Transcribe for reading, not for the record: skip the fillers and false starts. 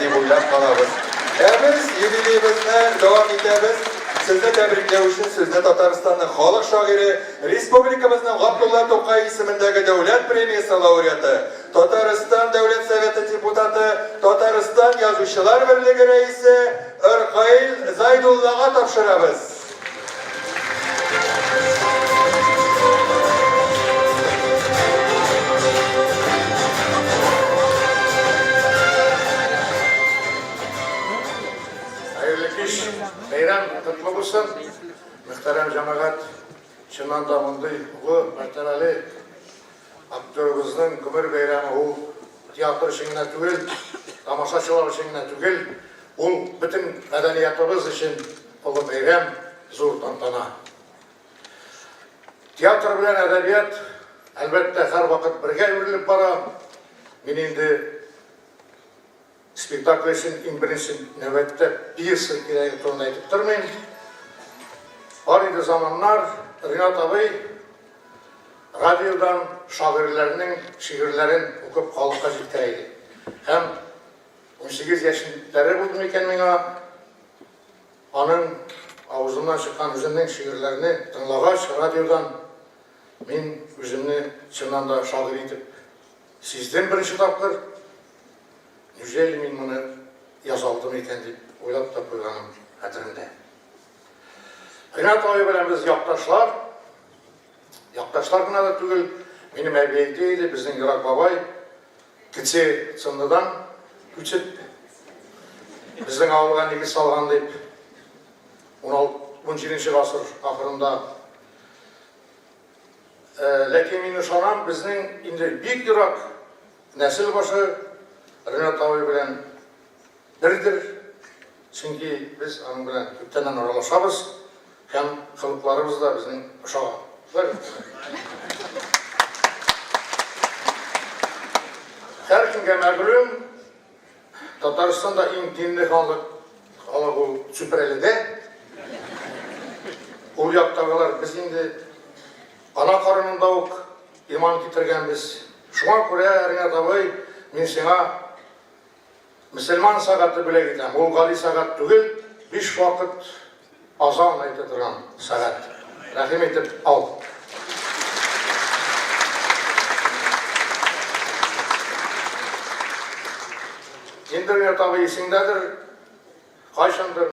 дип уйлап калабыз. Ә без юбилеебызны дәвам итәбез. Сезне тәбрикләү өчен сүзне Татарстанның халык шагыйре, республикабызның Габдулла Тукай исемендәге дәүләт премиясе лауреаты, Татарстан Дәүләт Советы депутаты, Татарстан Язучылар берлеге рәисе Ркаил Зайдуллага тапшырабыз. Хәерле кич, бәйрәм котлы булсын. Мөхтәрәм җәмәгать, чыннан да мондый олы мәртәбәле актерыбызның гомер бәйрәме ул театр өчен генә түгел, тамашачылар өчен генә түгел, ул бөтен мәдәниятыбыз өчен олы бәйрәм, зур тантана. Театр белән әдәбият, әлбәттә, һәрвакыт бергә үрелеп бара. Мин инде спектакль өчен иң беренче нәүбәттә пьеса кирәге турында әйтеп тормыйм. Бар иде заманнар, Ринат абый радиодан шагыйрьләрнең шигырьләрен укып халыкка җиткерә иде. Һәм 18 яшьләре булды микән миңа, Аның авызыннан чыккан үземнең шигырьләрне тыңлагач, радиодан, мин үземне чыннан да шагыйрь итеп сиздем беренче тапкыр. Неужели мин моны яза алдым икән дип уйлап та куйганым хәтеремдә. Ринат абый белән без якташлар. Якташлар гына да түгел, минем әби әйтә иде, безнең ерак бабай Кече Цынныдан күчеп, безнең авылга нигез салган дип, 17 гасыр ахырында. Ләкин мин ышанам, безнең инде бик ерак нәсел башы Ренат абый белән бердер, чөнки без аның белән күптәннән аралашабыз һәм холыкларыбыз да безнең ошаган. Шулай бит? Һәркемгә мәгълүм, Татарстанда иң динле халык, халык ул Чүпрәледә. Ул яктагылар без инде ана карынында ук иман китергәнбез. Шуңа күрә, Ринат абый, мин сиңа Мөселман сәгате бүләк итәм. Ул гади сәгать түгел, биш вакыт азан әйтә торган сәгать. Рәхим итеп ал. Инде Ринат абый исеңдәдер, кайчандыр.